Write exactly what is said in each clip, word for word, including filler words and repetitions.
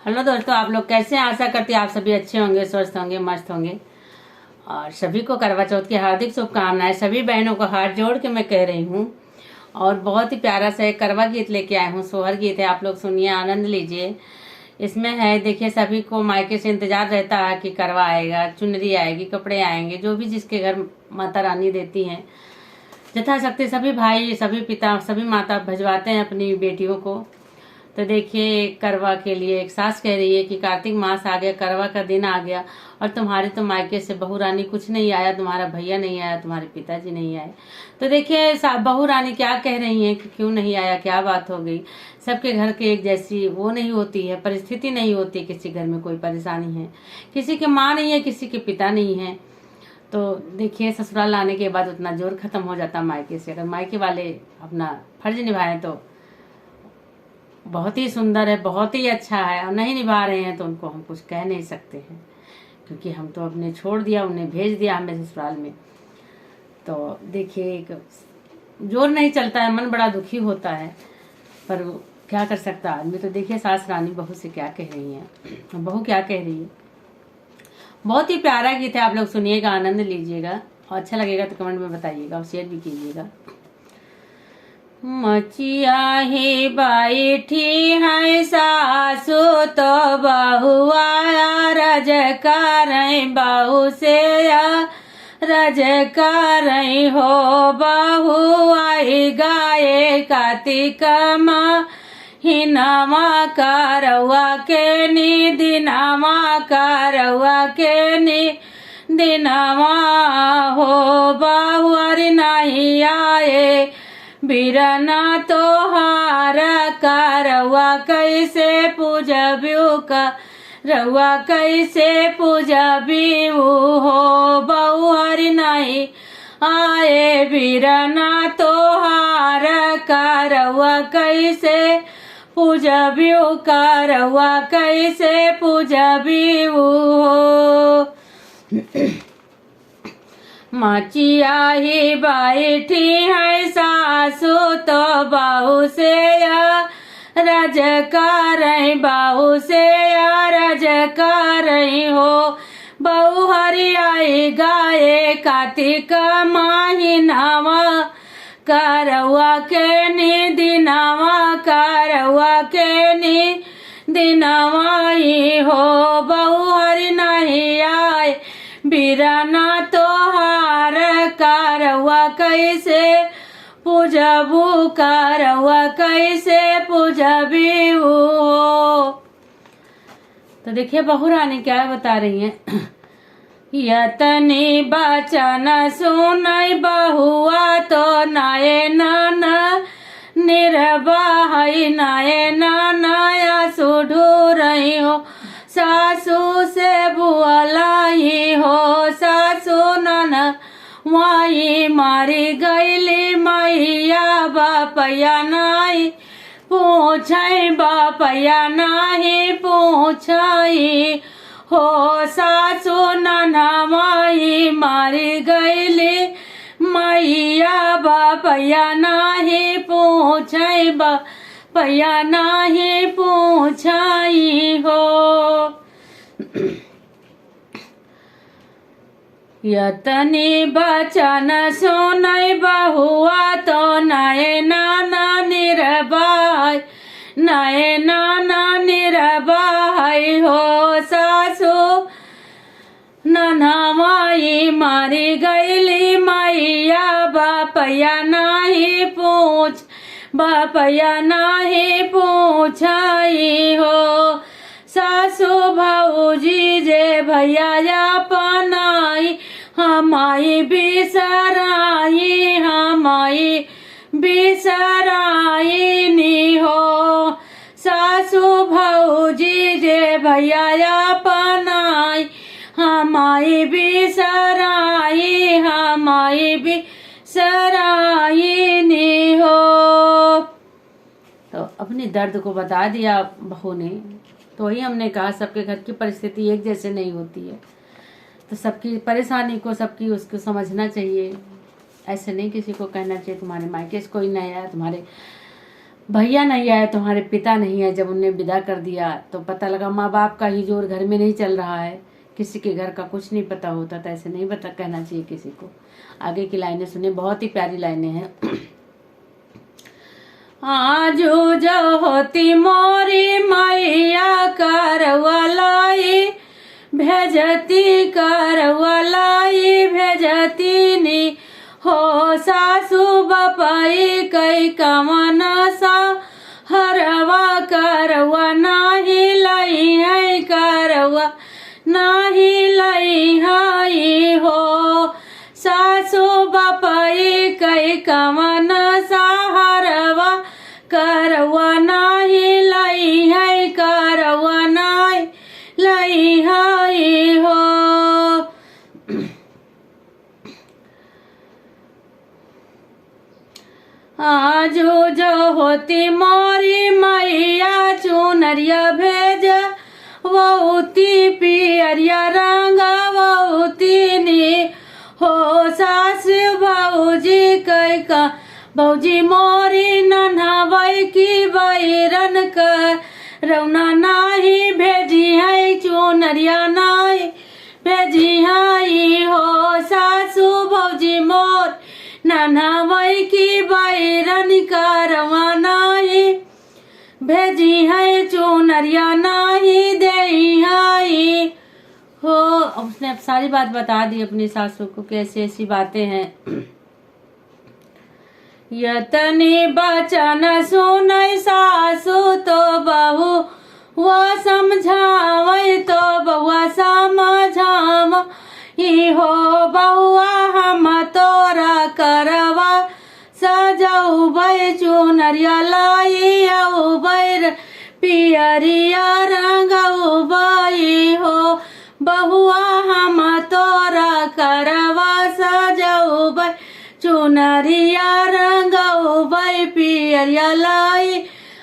हेलो दोस्तों, आप लोग कैसे हैं? आशा करती हूँ आप सभी अच्छे होंगे, स्वस्थ होंगे, मस्त होंगे। और सभी को करवा चौथ की हार्दिक शुभकामनाएं। सभी बहनों को हाथ जोड़ के मैं कह रही हूँ। और बहुत ही प्यारा सा एक करवा गीत लेके आए हूँ, सोहर गीत है, आप लोग सुनिए, आनंद लीजिए। इसमें है, देखिए, सभी को मायके से इंतजार रहता है कि करवा आएगा, चुनरी आएगी, कपड़े आएंगे, जो भी जिसके घर माता रानी देती हैं। यथाशक्ति सभी भाई, सभी पिता, सभी माता भिजवाते हैं अपनी बेटियों को। तो देखिए, एक करवा के लिए एक सास कह रही है कि कार्तिक मास आ गया, करवा का दिन आ गया, और तुम्हारे तो मायके से बहू रानी कुछ नहीं आया, तुम्हारा भैया नहीं आया, तुम्हारे पिताजी नहीं आए। तो देखिए, सा-, बहू रानी क्या कह रही हैं कि क्यों नहीं आया, क्या बात हो गई। सबके घर के एक जैसी वो नहीं होती है, परिस्थिति नहीं होती, किसी घर में कोई परेशानी है, किसी के माँ नहीं है, किसी के पिता नहीं है। तो देखिए, ससुराल आने के बाद उतना जोर खत्म हो जाता मायके से। अगर मायके वाले अपना फर्ज निभाएं तो बहुत ही सुंदर है, बहुत ही अच्छा है, और नहीं निभा रहे हैं तो उनको हम कुछ कह नहीं सकते हैं, क्योंकि हम तो अपने छोड़ दिया, उन्हें भेज दिया हमें ससुराल में। तो देखिए, एक जोर नहीं चलता है, मन बड़ा दुखी होता है, पर क्या कर सकता आदमी। तो देखिए, सास रानी बहू से क्या कह रही हैं, बहू क्या कह रही है। बहुत ही प्यारा गीत है, आप लोग सुनिएगा, आनंद लीजिएगा, और अच्छा लगेगा तो कमेंट में बताइएगा और शेयर भी कीजिएगा। मचिया ही बैठी है सासु तो बहुआ रज करई, बहू से रज करई हो, बहू आई गाए कार्तिक मा हिनवा करवा के नी दिनवा, करवा के नी दिनवा हो, बहुअर नहीं आए बिरना तोहार, करवा कैसे पूजब्यू का, रउआ कैसे पूजब्यू हो, बहुअर नहीं आए बिरना तोहार, करवा कैसे पूजब्यू, करवा कैसे पूजब्यू हो। मचिया ही बैठी है सासु तो बहू से रज करई, बहू से रज करई हो, बहुअर आई गाए कार्तिक महिनवा, करवा के नी दिनवा, करवा के नी दिनवा ई हो, बहुअर नहीं आए बिरना तोहार, करवा कैसे पूजब्यू, करवा कैसे पूजब्यू हो। तो देखिए, बहू रानी क्या बता रही हैं। यतनी बचन सुनई बहुआ तो नए नाना निर्वाहई, नए नाना आंसू ढूरई हो, सासू से बोलई हो, सासू ननवाई मरी गईली मइया, बपया नाई पूछई, बपया नाई पूछई हो, सासू ननवाई मरी गईली मइया, बपया नाई पूछई, बपया नाई पूछई हो। यतनी बचन सुनई बहुआ तो नए नाना निर्वाहई, नए नाना निर्वाहई हो, सासू ननवाई मरी गईली मइया, बपया नाई पूछ, बपया नाई पूछई हो। सासू भौजी जे भइया अपनाई, हमई बिसराई, हमई बिसराई नी हो। सासू भौजी जे भइया अपनाई, हमई बिसराई, हमई बिसराई नी हो। तो अपने दर्द को बता दिया बहू ने। तो वही हमने कहा, सबके घर की परिस्थिति एक जैसे नहीं होती है, तो सबकी परेशानी को, सबकी उसको समझना चाहिए। ऐसे नहीं किसी को कहना चाहिए, तुम्हारे मायके से कोई नहीं आया, तुम्हारे भैया नहीं आए, तुम्हारे पिता नहीं आए, जब उन्हें विदा कर दिया तो पता लगा माँ बाप का ही जोर घर में नहीं चल रहा है, किसी के घर का कुछ नहीं पता होता, तो ऐसे नहीं बता, कहना चाहिए किसी को। आगे की लाइनें सुने, बहुत ही प्यारी लाइनें हैं। आजू जो होती मोरी मैया करवा लाई भेजती, करवा लाई भेजती नी हो। सासू बपई कई कवन सा हरवा करवा नाही लई है, करवा नाही लई है हो। सासू बपई कई कवन सा हरवा करवा नाही लई है, करवा नाही लई है हो। आजू जो होती मोरी मैया चुनरिया भेज वहुती, पियरिया रंग वहुती नी हो। सास भौजी कई का भौजी मोरी नन्हवई की बैरन करौना नाही भेजी है, चुनरिया नाही भेजी है हो। सासू भौजी मोर नन्हवई की बैरन करवा नाही भेजी है, चुनरिया नाही देई है हो। अब उसने अब सारी बात बता दी अपनी सासू को कि ऐसी ऐसी बातें हैं। यतनी बचन सुनई सासू तो बहुआ समझावई, तो बहुआ समझावई हो। बहुआ हम तोरा करवा सजउबई, चुनरिया लई अउबई, पियरिया रंगउबई हो। बहुआ हम तोरा करवा सजउबई, चुनरिया रंगउबई, पियरिया लई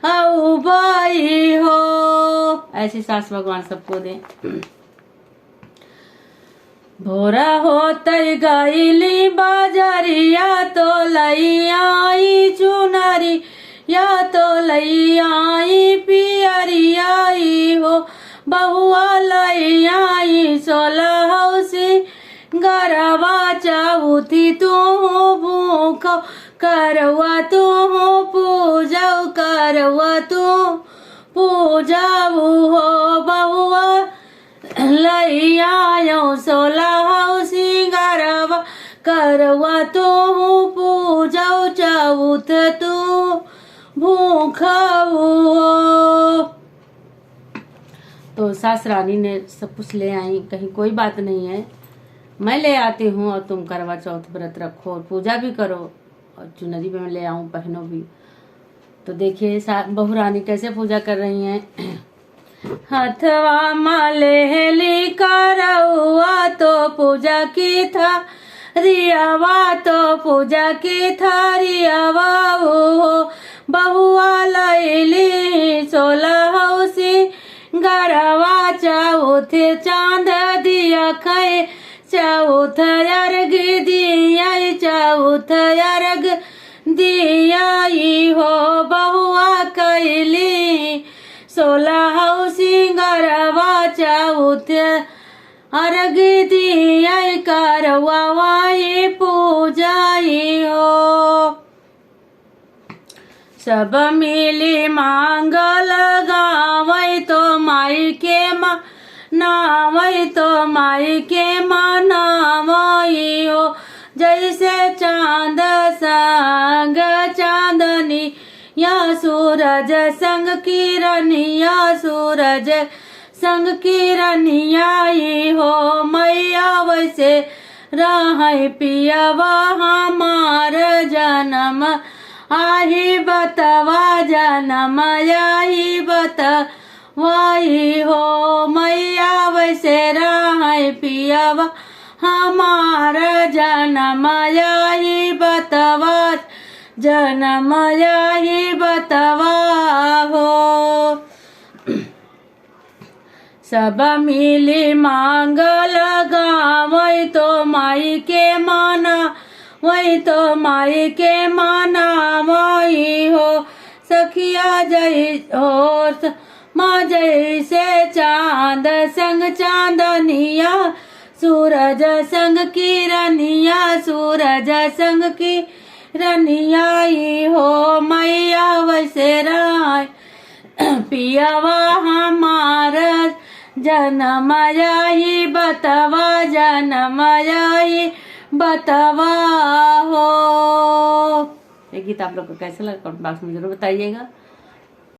अउबई हो। ऐसी सास भगवान सबको दें। भोरा होतई गईली बाजरिया तो लई आई चुनरिया, तो लई आई पियरिया हो। बहुआ लई आई सोलह हौसी गरवा चउथी तू भूख करवा तू पूजउ, करवा तू पूजउ हो। बहुआ लई आयो सोलह सिंगारवा करवा तू पूजउ चउथ तू भूखउ हो। तो सास रानी ने सब कुछ ले आई, कहीं कोई बात नहीं है, मैं ले आती हूँ और तुम करवा चौथ व्रत रखो और पूजा भी करो और चुनरी भी मैं ले आऊँ, पहनो भी। तो देखिए सा-, बहू रानी कैसे पूजा कर रही हैं। हथवा मा लेहली करउआ तो पूजा की थारियावा, तो पूजा की थारियावा हो। बहुआ लैली सोलह सिंगारवा चउथ चाँद दिया खै चउथ अर्घ दिया, चउथ अर्घ दिया हो। बहुआ कैली सोलह सिंगारवा चउथ अर्घ दिया करवा वाई पूजाई हो। सब मिली मांगल गावै तो माई के मनावै, तो माई के मनावै हो। जैसे चाँद संग चाँदनिया, सूरज संग किरनिया, सूरज संग किरनिया हो मैया, वैसे रहै पियवा हमार जनम आही बतवा, जनम आही बतवा हो मैया, वैसे रहै पियवा हमार जनम आही बतवा, जनम आही बतवा हो। सब मिली मांगल गावै तो माई के मनावै, तो माई के मनावै हो। सखिया जै-, हो, स-, माँ जैसे चाँद संग चाँदनिया, सूरज संग किरनिया, सूरज संग किरनिया, ई हो मैया वैसे राय। पियवा हमार जनम यही बतवा, जनम यही बतवा हो। ये गीत आप लोग को कैसे लगा, कमेंट बॉक्स में जरूर बताइएगा।